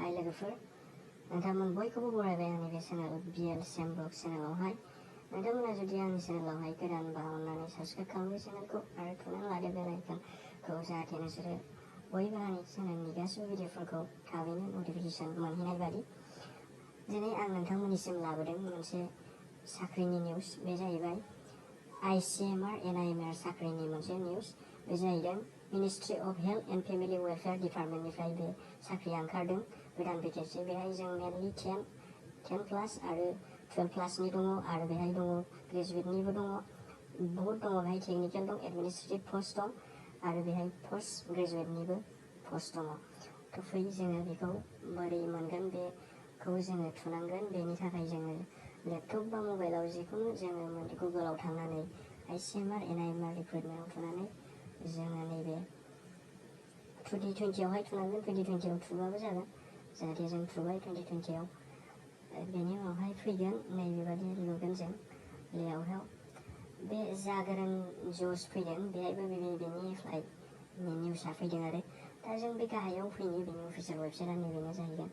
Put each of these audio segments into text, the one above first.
हाय लोगोफोर, नोंथांमोन बयखौबो बरायबाय आंनि बे चेनेल BL Sam Blog चेनेलावहाय। नोंथांमोना जुदि आंनि चेनेलावहाय गोदानबा अन्नानै साबस्क्राइब खालामदो चेनेलखौ आरो थुनानै लादो बेल आइकनखौ जाहाथे नोंसोरो बयबो आंनि चेनेलनि गासिबो भिडिअफोरखौ थाबैनो नटिफिकेसन मोनहैनाय बादि। दिनै आं नोंथांमोननिसिम लाबोदों मोनसे साख्रिनि निउस। बे जाहैबाय ICMR NIMR साख्रिनि मोनसे निउस। बे जाहैदों ministry of health and family welfare डिपार्टमेन्टनिफ्राय बे साख्रिया ओंखारदों। गोदान भेकेन्सि बेहाय जों मेनलि 10 प्लास आरो 12 प्लासनि दङ आरो बेहाय दङ ग्रेजुवेटनिबो दङ, बहुद दङ। बेहाय टेकनिकेल दं, एडमिनिस्ट्रेटिभ पस्ट दं आरो बेहाय पोस्ट ग्रेजुवेटनिबो पस्ट दङ। थ' फै जोङो बेखौ बोरै मोनगोन बेखौ जोङो थुनांगोन। बेनि थाखाय जोङो लेपटप बा मबाइलाव जिखुनु जोङो गुगोलाव थांनानै ICMR NIMR रिक्रुइटमेन्टआव थुनानै जोङो नैबे 2020आवहाय थुनांगोन। 2020आव थुबाबो जागोन, जाहाथे जों थुबाय 2020आव। बेनि उनावहाय फैगोन नैबेबादि नुगोन जों लेआउटआव बे जागोरों जज फैदों। बेहायबो बेनिफ्राय निउसआ फैदों आरो दा जों बे गाहायाव फैनि बेनि अफिसियेल वेबसाइटआ नैबेनो जाहैगोन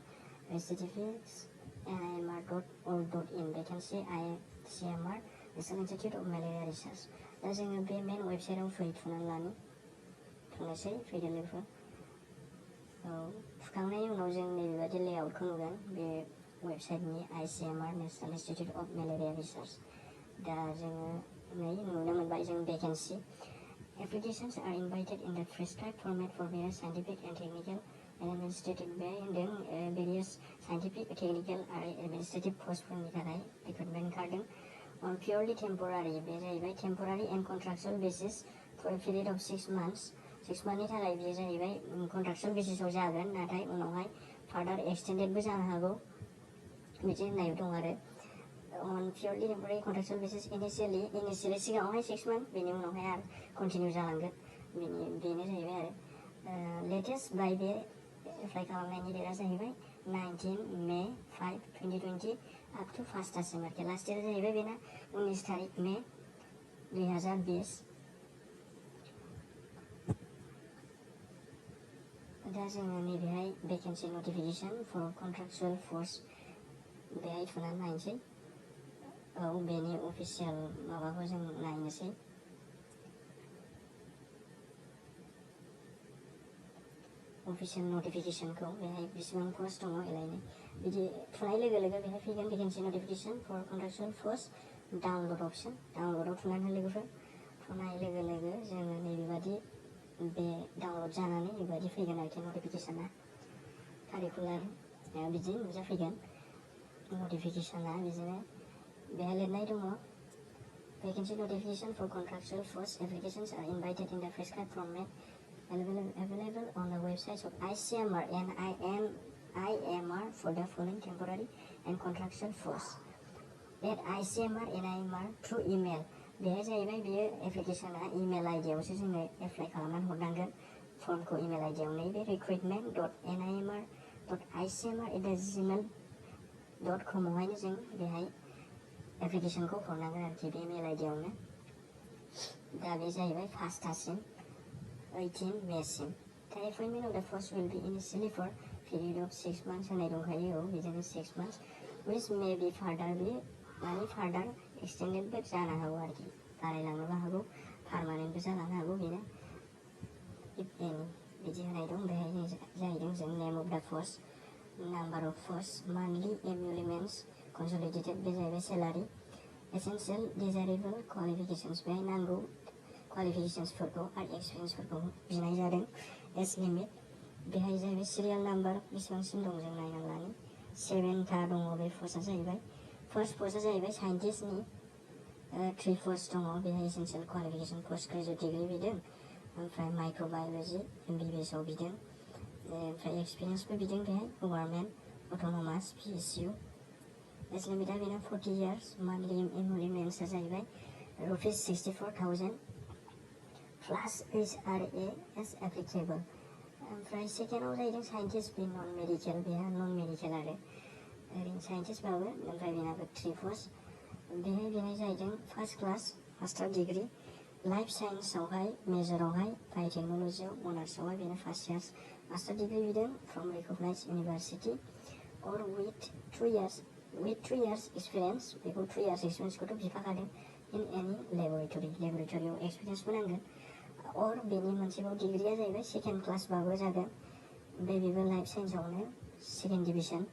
https://NIMR.org.in vacancy ICMR national institute of malaria research. दा जोङो बे मेन वेबसाइटआव थुनानै थुनोसै। फैदो लोगोफोर। औ, थुखांनायनि उनाव जों नैबेबादि लेआउटखौ नुगोन बे वेबसाइटनि ICMR national institute of malaria research. दा जोङो नुनो मोनबाय जों vacancy applications are invited in the prescribed format for various scientific and technical and administrative बेहाय होनदों various scientific, technical आरो administrative postफोरनि थाखाय रिक्रुइटमेन्ट ओंखारदों। on purely temporary बे जाहैबाय temporary and contractual basis for a period of 6 months 6 monthनि थाखाय बेयो जाहैबाय कन्ट्राक्चुअल बेसिसाव जागोन, नाथाय उनावहाय फार्दार एक्सटेन्डेडबो जानो हागौ बिदि होननाय दं आरो on purely temporary contractual basis initially सिगाङावहाय 6 month, बेनि उनावहाय आरो कन्टिनिउ जालांगोन। बेनो जाहैबाय आरो लेटेस्ट बाय बे एप्लाइ खालामनायनि डेटआ जाहैबाय 19 मे 5, 2020 आप टु 1 सिम आरोखि। लास्ट डेटआ जाहैबाय बेना 19 तारिख मे 2020। दा जोङो नैबेहाय भेकेन्सि नटिफिकेसन फर कन्ट्राक्चुएल फर्स बेहाय थुनानै नायनोसै। औ, बेनि अफिसियेल माबाखौ जों नायनोसै। अफिसियेल नटिफिकेसनखौ बेहाय बेसेबां पस्ट दङ एलायनो बिदि थुनाय लोगो लोगो बेहाय फैगोन vacancy notification for contractual post download option. डाउनलडआव थुनानै लोगोफोर थुनाय लोगो लोगो जोङो नैबेबादि बे डाउनलड जानानै बेबायदि फैगोन आरोखि नटिफिकेसना। कारिकुलार बिदि नुजाफैगोन नटिफिकेसना। बिदिनो बेहाय लिरनाय दङ vacancy notification for contractual post applications are invited in the prescribed format available on the websites of ICMR and NIMR for the following temporary and contractual force at ICMR NIMR through email। बेहाय जाहैबाय बेयो एप्लिकेसना email आइडियावसो जोङो apply खालामनानै हरनांगोन फर्मखौ। Email आइडियाव नैबे recruitment.nimr@gmail.com आवहायनो जों बेहाय एप्लिकेसनखौ हरनांगोन आरोखि बे इमेल आइडियावनो। दा बे जाहैबाय 1 18 मेसिम। The appointment of the post will be initially for period of 6 months होननाय दंखायो। औ, बिदिनो 6 months which may be further further extendedबो जानो हागौ आरोखि, बारायलांनोबो हागौ, पारमानेन्टबो जालांनो हागौ। बेनो if any बिदि होनाय दं। बेहाय जाहैदों जों name of the post, number of post, monthly emoluments consolidated बे जाहैबाय सेलारि, एसेन्सियेल डिजायरेबल क्वालिफिकेसन्स बेहाय नांगौ क्वालिफिकेसन्सफोरखौ आरो एक्सपिरियेन्सफोरखौ बिनाय जादों। एज लिमिट बेहाय जाहैबाय सिरियाल नाम्बार बेसेबांसिम दं जों नायनानै लानो। 7था दङ बे पस्टआ जाहैबाय। फार्स्ट पस्टआ जाहैबाय साइन्टिस्टनि 3 पस्ट दङ। बेहाय essential qualification post graduate degree बिदों, ओमफ्राय माइक्र'बाय'लजि MBBS आव बिदों, ओमफ्राय एक्सपिरियेन्सबो बिदों बेहाय गभार्नमेन्ट अट'नमास PSU। एज लिमिटआ बेना 40 years। मान्थलि एमुलेमेन्ट्सआ जाहैबाय ₹64,000 प्लास HRA एस एप्लिकेबल। ओमफ्राय सेकेन्डआव जाहैदों साइन्टिस्ट बे नन मेडिकेल, बेहा नन मेडिकेल आरो ओरैनो साइन्टिस्टबाबो, ओमफ्राय बेनाबो 3 पस्ट। बेहाय जाहैदों first class master degree life साइन्सआवहाय मेजरावहाय बाय'टेक्न'लजियाव, अनार्सआवहाय बेनो 1 years मास्टार डिग्री बिदों from recognize university or with 3 years experience बेखौ 3 years एक्सपिरियेन्सखौथ' बिफाखादों इन एनि लेबरेटरियाव एक्सपिरियेन्सबो नांगोन अर बेनि मोनसेबाव डिग्रिया जाहैबाय सेकेन्ड क्लासबाबो जागोन ओमफ्राय बेबो लाइफ साइन्सआवनो सेकेन्ड डिभिजन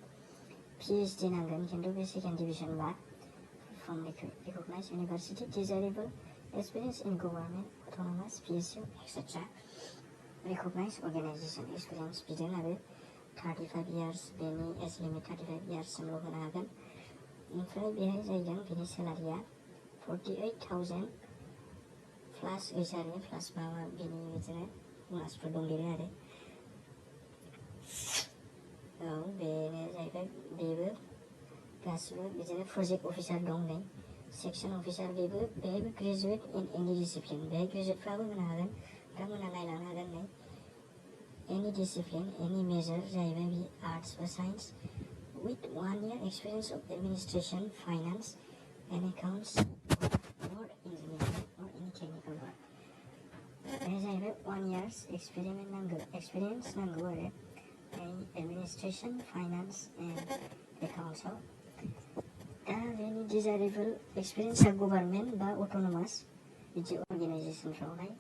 PhD नांगोन खिन्थु बे सेकेन्ड डिभिजनबा from recognize university desirable experience in government autonomous PSU etcetera recognize organisation experience बिदों आरो 35 years बेनि एज लिमिट 35 yearsसिमल' होनो हागोन ओमफ्राय बेहाय जाहैदों बेनि सेलारिया 48,000 प्लास HRA प्लास माबा बेनि बिदिनो बोनासफोर दंदेरो आरो औ बेनो जाहैबाय बेबो गासिबो बिदिनो प्रजेक्ट अफिसार दं नै सेक्सन अफिसार बेहायबो ग्रेजुवेट इन एनि डिसिप्लिन बेहाय ग्रेजुवेटफ्राबो होनो हागोन बिथांमोनहा नायलांनो हागोन नै एनि डिसिप्लिन एनि मेजर जाहैबाय बे आर्टस बा science with 1 year experience of administration, finance, and accounts, or engineering, or any technical work. बे जाहैबाय 1 years experience नांगौ आरो administration, finance, and accounts आव दा बेनि डिजायरेबल एक्सपिरियेन्सआ गभर्नमेन्ट बा अट'नमास बिदि अर्गेनाइजेसनफ्रावहाय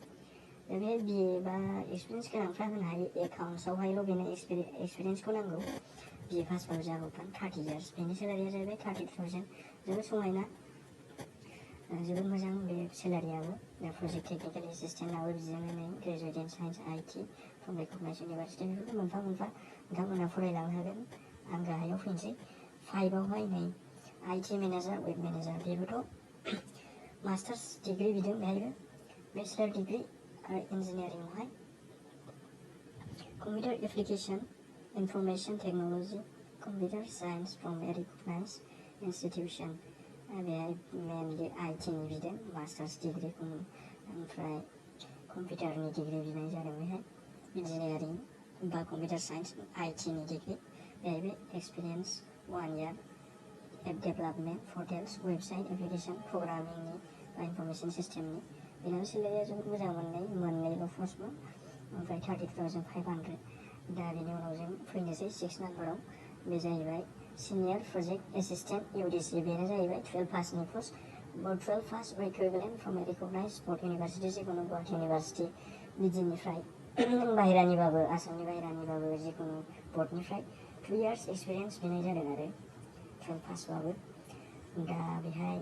बे BA बा एक्सपिरियेन्स गोनांफ्रा होनो हायो एकाउन्ट्सआवहायल' बेनो एक्सपिरियेन्सखौ नांगौ BA पासबाबो जागौफान 30 years बेनि सेलारिया जाहैबाय 32,000 जोबोद समायना जोबोद मोजां बे सेलारियाबो दा प्रजेक्ट टेक्निकेल एसिस्टेन्टआबो बिदिनो नै graduate in science IT from recognize university बेफोरखौ मोनफा मोनफा नोंथांमोनहा फरायलांनो हागोन आं गाहायाव फैनोसै 5आवहाय नै IT मेनेजार वेब मेनेजार बेबोथ' मास्टार्स डिग्री बिदों बेहायबो बेचलार डिग्री आरो इन्जिनियारिंआवहाय computer application information technology computer science from a recognized institution बेहाय मेनलि IT नि बिदों मास्टार्स डिग्री ओमफ्राय कम्पिउटारनि डिग्री बिनाय जादों बेहाय इन्जिनियारिं बा कम्पिउटार साइन्स IT नि डिग्री बेहायबो experience 1 year app development portals website application प्रग्रामिंनि बा इनफरमेशन सिस्टेमनि बेनाव सेलारिया जोबोद मोजां मोननैल' पस्टमोन ओमफ्राय 32,500 दा बेनि उनाव जों फैनोसै 6 नाम्बाराव बे जाहैबाय सिनियर प्रजेक्ट एसिस्टेन्ट UDC बेनो जाहैबाय 12 पासनि post 12 pass equivalent from a recognized board university जिखुनु गुवाहाटि इउनिभारसिटि बिदिनिफ्राय बाहेरानिबाबो आसामनि बाहेरानिबाबो जिखुनु बर्डनिफ्राय 2 years एक्सपिरियेन्स बिनाय जादों आरो 12 पासबाबो दा बेहाय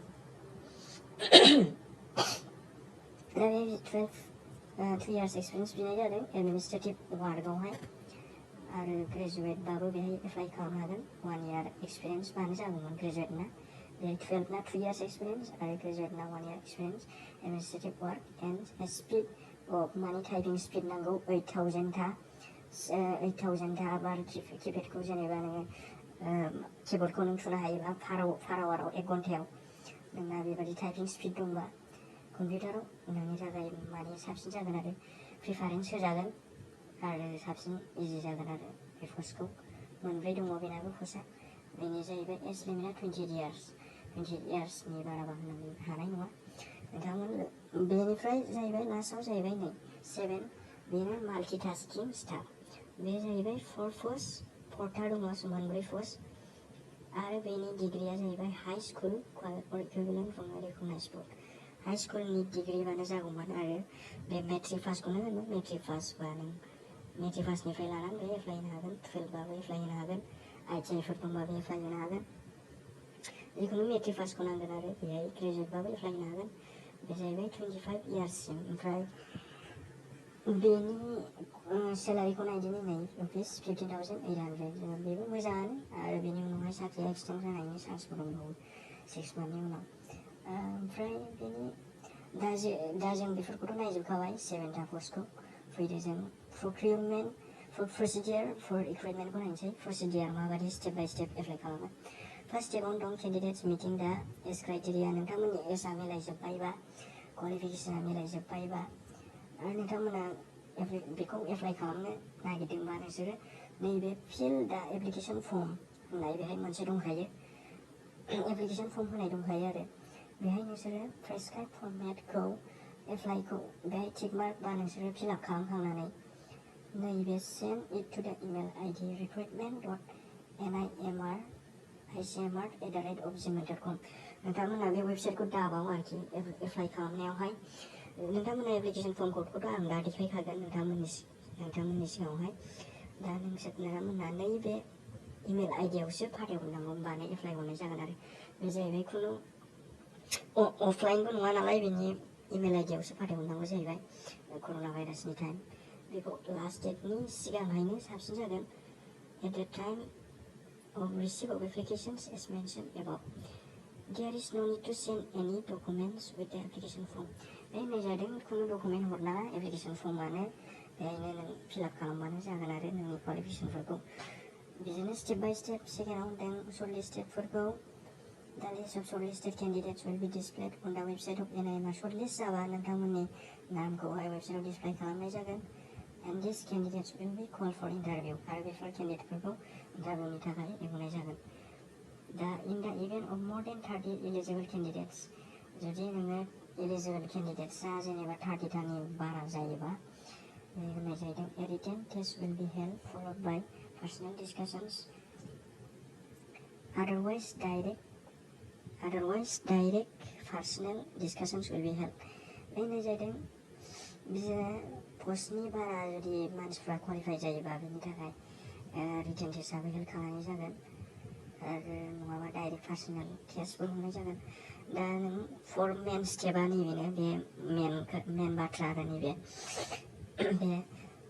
दा बे 2 years एक्सपिरियेन्स बिनाय जादों एडमिनिस्ट्रेटिभ वार्कआवहाय आरो ग्रेजुवेटबाबो बेहाय एप्लाइ खालामनो हागोन 1 year एक्सपिरियेन्स बानो जागौमोन ग्रेजुवेटना बेहाय 12 ना 2 years एक्सपिरियेन्स आरो ग्रेजुवेटना 1 year एक्सपिरियेन्स एडमिनिस्ट्रेटिभ वार्क एन्ड स्पिड अफ माने टाइपिं स्पिड नांगौ 8,000 था बार किपेडखौ जेनेबा नोङो कीबोर्डखौ नों थुनो हायोबा पार आवाराव 1 घन्टायाव नोंना बेबायदि टाइपिं स्पिड दंबा कम्पिउटाराव नोंनि थाखाय माने साबसिन जागोन आरो प्रिफारेन्स होजागोन आरो साबसिन इजि जागोन आरो बे पस्टखौ मोनब्रै दङ बेनाबो पस्टआ बेनि जाहैबाय एज लिमिटआ 20 yearsनि बाराबा होनो हानाय नङा नोंथांमोन बेनिफ्राय जाहैबाय लास्टआव जाहैबाय नै 7 बेनो माल्टिटास्किं स्टाफ बे जाहैबाय 4 post 4था दङ मोनब्रै पस्ट आरो बेनि डिग्रिया जाहैबाय high school equivalent from a recognized board high स्कुलनि डिग्रिबानो जागौमोन आरो बे मेट्रिक पासखौनो होनो मेट्रिक पासबा नों मेट्रिक पासनिफ्राय लानानै बे एप्लाइ होनो हागोन 12बाबो एप्लाइ होनो हागोन ITIफोर दंबाबो एप्लाइ होनो हागोन जिखुनु मेट्रिक पासखौ नांगोन आरो बेहाय ग्रेजुवेटबाबो एप्लाइ होनो हागोन बे जाहैबाय 25 yearsसिम ओमफ्राय बेनि सेलारिखौ नायदिनि नै रुपिस 15,800 बेबो मोजाङानो आरो बेनि उनावहाय साख्रिया एक्सटेन्ड जानायनि चान्सबो दंबावो 6 monthनि उनाव ओमफ्राय बेनि दा जों बेफोरखौथ' नायजोबखाबाय 7था पस्टखौ फैदो जों प्रसिडियार फर रिक्रुइटमेन्टखौ नायनोसै प्रसिडियार माबायदि स्टेप बाय स्टेप एप्लाइ खालामो फार्स्ट स्टेपआवनो दं केन्डिडेट्स मिटिं दा एज क्राइटेरिया नोंथांमोननि एजआ मिलायजोब्बायबा क्वालिफिकेसना मिलायजोब्बायबा आरो नोंथांमोना बेखौ एप्लाइ खालामनो नागिरदोंबा नोंसोरो नैबे फिल दा एप्लिकेसन फर्म होननाय बेहाय मोनसे दंखायो एप्लिकेसन फर्म होनाय दंखायो आरो बेहाय नोंसोरो प्रेसक्राइब फर्मेटखौ एप्लाइखौ बेहाय टिक मार्क बा नोंसोरो फिलआप खालामखांनानै नैबे send it to the email ID recruitment.nimr@gmail.com नोंथांमोना बे वेबसाइटखौ दाबाव आरोखि एप्लाइ खालामनायावहाय नोंथांमोना एप्लिकेसन फर्म क'डखौथ' आं दा देखायखागोन नोंथांमोननि सिगाङावहाय दा नोंथांमोना नैबे इमेल आइडियावसो फाथायहरनांगौ होमबानो एप्लाइ हरनाय जागोन आरो बे जाहैबाय खुनु अफलाइनबो नङा नालाय बेनि इमेल आइडियावसो फाथायहरनांगौ जाहैबाय कर'ना भाइरासनि टाइम बेखौ लास्ट डेटनि सिगांहायनो साबसिन जागोन at the time of receipt of applications as mentioned above. There is no need to send any documents with the application form. बे होननाय जादों खुनु डकुमेन्ट हरनाङा एप्लिकेसन फर्मानो बेहायनो नों फिलआप खालामबानो जागोन आरो नोंनि क्वालिफिकेसनफोरखौ बिदिनो स्टेप बाय स्टेप सेकेन्डआव होनदों शर्टलिस्टेडफोरखौ the list of shortlisted candidates will be displayed on the website of NIMR शर्टलिस्ट जाबा नोंथांमोननि नामखौहाय वेबसाइटआव डिसप्ले खालामनाय जागोन and these candidates will be called for interview आरो बेफोर केन्डिडेटफोरखौ इन्टारभिउनि थाखाय लिंहरनाय जागोन दा in the event of more than 30 eligible candidates जुदि नोङो eligible candidatesआ जेनेबा 30थानि बारा जायोबा होननाय जाहैदों a written test will be held followed by personal discussions otherwise direct personal discussions will be held होननाय जाहैदों बिदिनो पस्टनि बारा जुदि मानसिफ्रा क्वालिफाइ जायोबा बेनि थाखाय रिटेन टेस्टआबो हेल्प खालामनाय जागोन आरो नङाबा डाइरेक्ट पार्सनेल टेस्टबो हमनाय जागोन दा नों फर मेन स्टेपआ नैबेनो बे मेन बाथ्रा आरो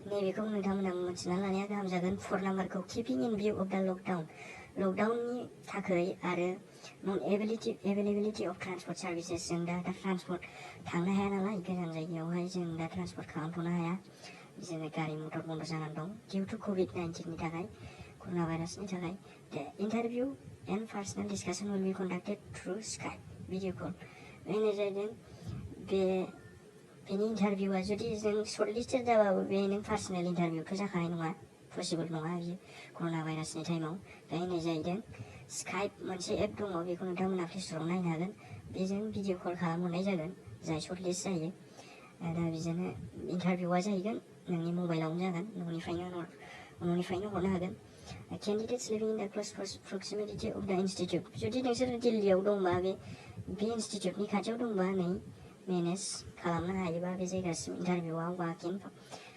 नैबेखौ नोंथांमोना मिथिना लानाया गाहाम जागोन 4 नाम्बारखौ किपिं इन भिउ अफ द लकडाउननि थाखाय आरो नन एभेलेबिलिटि अफ ट्रान्सपर्ट सार्भिसेस जों दा ट्रान्सपर्ट थांनो हाया नालाय गोजान जायगायावहाय जों दा ट्रान्सपर्ट खालामथ'नो हाया जोङो गारि मटर बन्द जानानै दं डिउ टु COVID-19नि थाखाय कर'ना भाइरासनि थाखाय the interview and personal discussion will be conducted through Skype video call होननाय जादों बेनि इन्टारभिउआ जुदि जों शर्टलिस्टेड जाबाबो बे नों पार्सनेल इन्टारभिउथ' जाखानाय नङा पसिबल नङा बियो कर'ना भाइरासनि टाइमाव दा होननाय जाहैदों स्काइप मोनसे एप दङ बेखौ नोंथांमोना प्ले स्ट'राव नायनो हागोन बेजों भिडिअ कल खालामहरनाय जागोन जाय शर्टलिस्ट जायो दा बिजोंनो इन्टारभिउआ जाहैगोन नोंनि मबाइलावनो जागोन न'निफ्रायनो हरनो हागोन candidates living in the close proximity of the institute जुदि नोंसोर दिल्लीयाव दंबा बे इन्स्टिट्युटनि खाथियाव दंबा नै मेनेज खालामनो हायोबा बे जायगासिम इन्टारभिउआव वाक-इन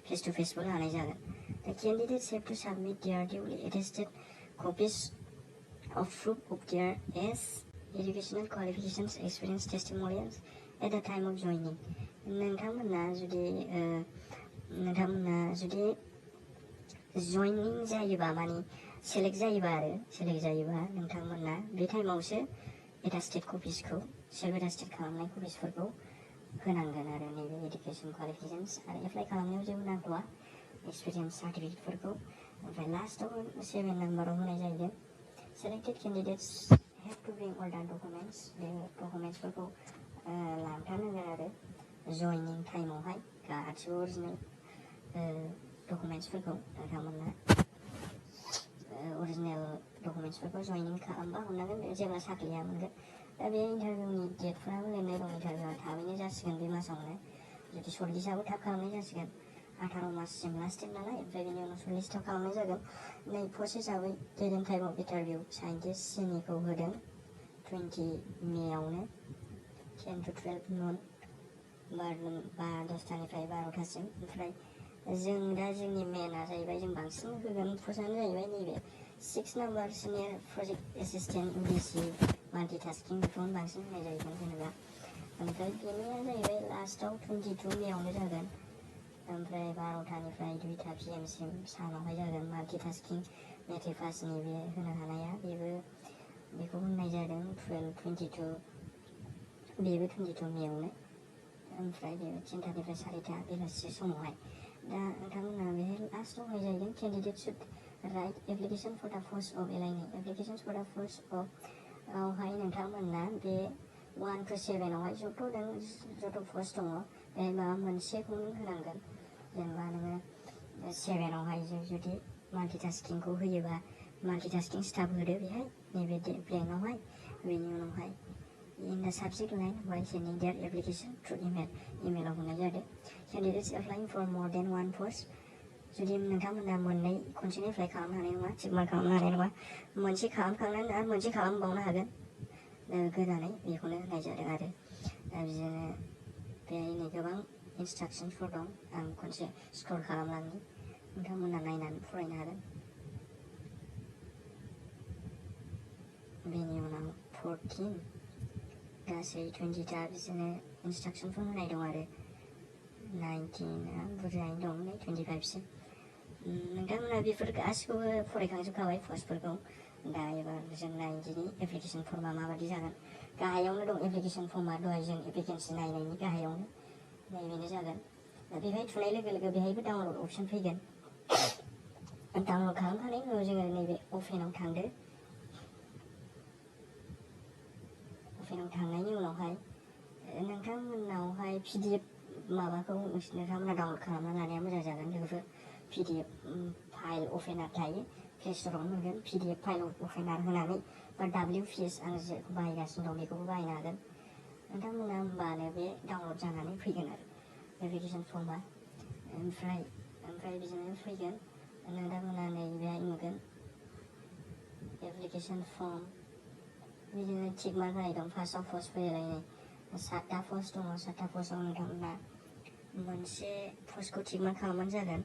फेस टु फेसबो लानाय जागोन दा candidates have to submit their duly attested copies of proof of their age, educational qualifications, experience, testimonials at the time of joining. नोंथांमोना जुदि जयनिं जायोबा माने सेलेक्ट जायोबा नोंथांमोना बे टाइमावसो एटास्टेड कपिसखौ सेल्फ एटास्टेड खालामनाय कपिसफोरखौ होनांगोन आरो नैबे एडुकेसन क्वालिफिकेशन्स आरो एप्लाइ खालामनायाव जेबो नांथ'वा एक्सपिरियेन्स सार्टिफिकेटफोरखौ ओमफ्राय लास्टआव 7 नाम्बाराव होनाय जाहैदों selected candidates have to bring all the documents बे डकुमेन्ट्सफोरखौ लांफानांगोन आरो जयनिं टाइमावहाय गासिबो अरिजिनेल डकुमेन्ट्सफोरखौ नोंथांमोना अरिजिनेल डकुमेन्ट्सफोरखौ जयनिं खालामबा हरनांगोन जेब्ला साख्रिया मोनगोन दा बे इन्टारभिउनि डेटफोराबो लिरनाय दं इन्टारभिउआ थाबैनो जासिगोन बे मासावनो जुदि शर्टलिस्टआबो थाब खालामनाय जासिगोन 18 माससिम लास्ट डेट नालाय ओमफ्राय बेनि उनाव शर्टलिस्टआव खालामनाय जागोन नै पस्ट हिसाबै date and time of interview scientist सिनिखौ होदों 20 मेआवनो 10 to 12 नन 10थानिफ्राय 12थासिम ओमफ्राय जों दा जोंनि मेनआ जाहैबाय जों बांसिन होगोन पस्टआनो जाहैबाय नैबे 6 number senior project assistant UDC माल्टिटास्किं बेखौनो बांसिन होनाय जाहैगोन जेनेबा ओमफ्राय बेनिया जाहैबाय लास्टआव 22 मेआवनो जागोन ओमफ्राय 12थानिफ्राय 2टा PM सिम सानावहाय जागोन माल्टिटास्किं मेट्रिक पासनि बे होनो हानाया बेखौ होननाय जादों 22 बेबो 22 मेआवनो ओमफ्राय बे 3टानिफ्राय 4टा बेलासि समावहाय दा नोंथांमोना बेहाय लास्टआव होनाय जाहैदों candidate should write application for the post of एलाइनिं application for the post of आवहाय नोंथांमोना बे 1 to 7आवहाय जत' पस्ट दङ बेहाय माबा मोनसेखौ नों होनांगोन जेनेबा नोङो 7आवहाय जुदि माल्टिटास्किंखौ होयोबा माल्टिटास्किं स्टाफ होदो बेहाय नैबे ब्लेंकआवहाय बेनि उनावहाय in the subject line while sending their application through email of होनाय जादों candidates applying for more than one post जुदि नोंथांमोना मोननै खनसेनो एप्लाइ खालामनो हानाय नङा, टिक मार्क खालामनो हानाय नङा, मोनसे खालामखांनानै आरो मोनसे खालामबावनो हागोन गोदानै बेखौनो होनाय जादों आरो बिदिनो बेहायनो गोबां इन्सट्राक्सनफोर दं। आं खनसे स्क्रल खालामलांनि, नोंथांमोना नायनानै फरायनो हागोन। बेनि उनाव 14 गासै 20टा बिदिनो इन्सट्राक्सनफोर होनाय दं आरो 19आ बुरजायैनो दं, नै 25सिम। नोंथांमोना बेफोर गासिखौबो फरायखांजोबखाबाय पस्टफोरखौ। दा एबार जों नायदिनि एप्लिकेसन फर्मा माबायदि जागोन। गाहायावनो दं एप्लिकेसन फर्मा, दहाय जों एप्लिकेन्सि नायनायनि गाहायावनो नैबेनो जागोन। बेहाय थुनाय लोगो लोगो बेहायबो डाउनलड अपसन फैगोन। डाउनलड खालामखांनायनि उनाव जोङो नैबे अपेनाव थांदो। अपेनाव थांनायनि उनावहाय नोंथांमोनावहाय PDF माबाखौ नोंथांमोना डाउनलड खालामना लानाया मोजां जागोन। लोगोफोर PDF फाइल अपेनार थायो, प्ले स्ट'रावनो मोनगोन। PDF फाइल अपेनार होनानै बा WPS आं जेखौ बाहायगासिनो दं बेखौबो बाहायनो हागोन। नोंथांमोना होमबानो बे डाउनलड जानानै फैगोन आरो एप्लिकेसन फर्मा। ओमफ्राय बिदिनो फैगोन। नोंथांमोना नैबेहाय नुगोन एप्लिकेसन फर्म, बिदिनो टिक मार्क होनाय दं। फार्स्टआव पस्ट फैलायनाय 7टा पस्ट दङ। 7टा पस्टआव नोंथांमोना मोनसे पस्टखौ टिक मार्क खालामबानो जागोन।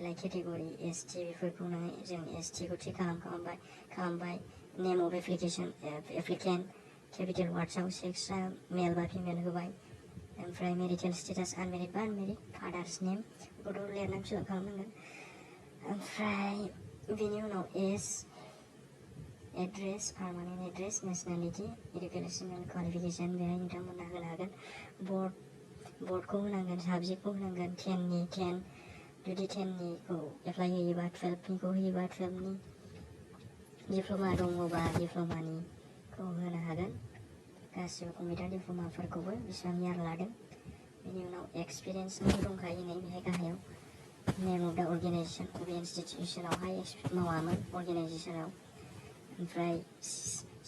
लाइक केटेगरि ST बेफोरखौ जों STखौ टिक खालामबाय। नेम अफ एप्लिकेन्ट केपिटेल वार्ड्सआव सेक्सआ मेल बा फिमेल होबाय। ओमफ्राय मेरिटेल स्टेटास आनमेरिड बा आनमेरिड, फादार्स नेम बेखौथ' लिरनानै फिलआप खालामनांगोन। ओमफ्राय बेनि उनाव age, address, permanent address, nationality, educational qualification बेहाय नोंथांमोना होनो हागोन। बर्डखौ होनांगोन, साबजेक्टखौ होनांगोन। 10नि 10, जुदि 10निखौ एप्लाइ होयोबा 12निखौ होयोबा 12नि, डिप्ल'मा दङबा डिप्ल'मानिखौ होनो हागोन। गासिबो कम्पिउटार डिप्ल'माफोरखौबो बेसेबां इयार लादों। बेनि उनाव एक्सपिरियेन्सनिबो दंखायो नै बेहाय गाहायाव। नेम अफ दा अर्गेनाइजेसन, बबे इनस्टिटिउसनावहाय मावामोन अर्गेनाइजेसनाव। ओमफ्राय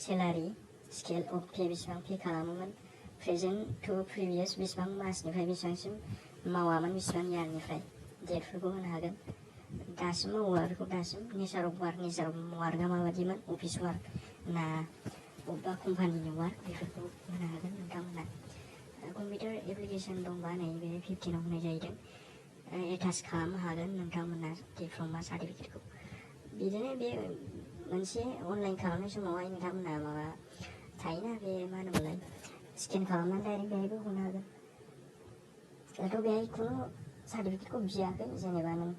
सेलारि स्केल अफ पे बेसेबां पे खालामोमोन। प्रेजेन्ट टु प्रिभियास बेसेबां मासनिफ्राय बेसेबांसिम मावामोन, बेसेबां इयारनिफ्राय, डेटफोरखौ होनो हागोन। दासिम मावोबा बेखौ दासिम, नेचार अफ वार्कआ माबायदिमोन, अफिस वार्क ना बबेबा कम्पानिनि वार्क, बेफोरखौ होनो हागोन नोंथांमोना। कम्पिउटार एप्लिकेसन दंबा नै बे 15आव होनाय जाहैदों। एटाच खालामनो हागोन नोंथांमोना डिप्ल'मा सार्टिफिकेटखौ। बिदिनो बे मोनसे अनलाइन खालामनाय समावहाय नोंथांमोना माबा थायोना, बे मा होनोमोनलाय, स्केन खालामनानै डाइरेक्ट बेहायबो हरनो हागोन। दाथ' बेहाय खुनु सार्टिफिकेटखौ बियाखै, जेनेबा नों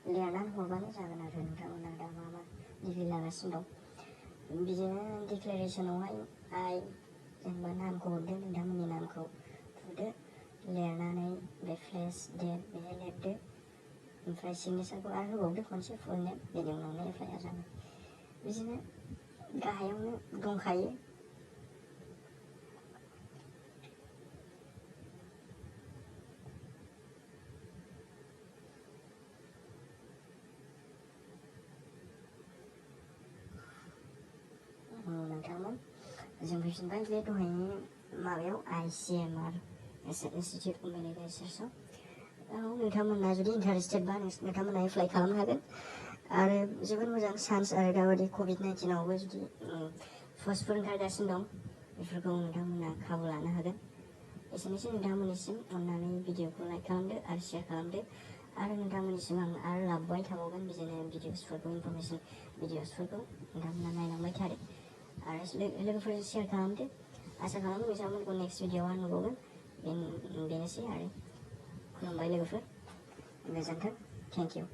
लिरनानै हरबानो जागोन आरो नोंथांमोना दा मा डिग्रि लागासिनो दं। बिदिनो डिक्लेरेसनावहाय जेनेबा नामखौ हरदो, नोंथांमोननि नामखौ थुदो, लिरनानै बे प्लेस डेट बेहाय लिरदो। ओमफ्राय सिगनेसारखौ आरो होबावदो खनसे फुल नेम, बेनि उनावनो एप्लाइआ जागोन। बिदिनो गाहायावनो दंखायो। नोंथांमोन जों फैफिनबाय बे दहायनि माबायाव ICMR इन्स्टिटिउट अफ मेडिकेल रिसार्चआव। नोंथांमोना जुदि इन्टारेस्टेडबा नोंथांमोना एप्लाइ खालामनो हागोन। आरो जोबोद मोजां चान्स आरो दाबायदि COVID-19आवबो जुदि पस्टफोर ओंखारगासिनो दं, बेफोरखौ नोंथांमोना खाबु लानो हागोन। एसेनोसै नोंथांमोननिसिम, अननानै भिडिअखौ लाइक खालामदो आरो शेयार खालामदो। आरो नोंथांमोननिसिम आं आरो लाबोबाय थाबावगोन बिदिनो भिडिअसफोरखौ, इनफरमेसन भिडिअसफोरखौ नोंथांमोना नायलांबाय थादो आरो लोगोफोरजों शेयार खालामदो। आसा खालामो नोंथांमोनखौ नेक्स्ट भिडिअआव नुबावगोन। बेनोसै आरो खुलुमबाय लोगोफोर, गोजोन्थों, थेंक इउ।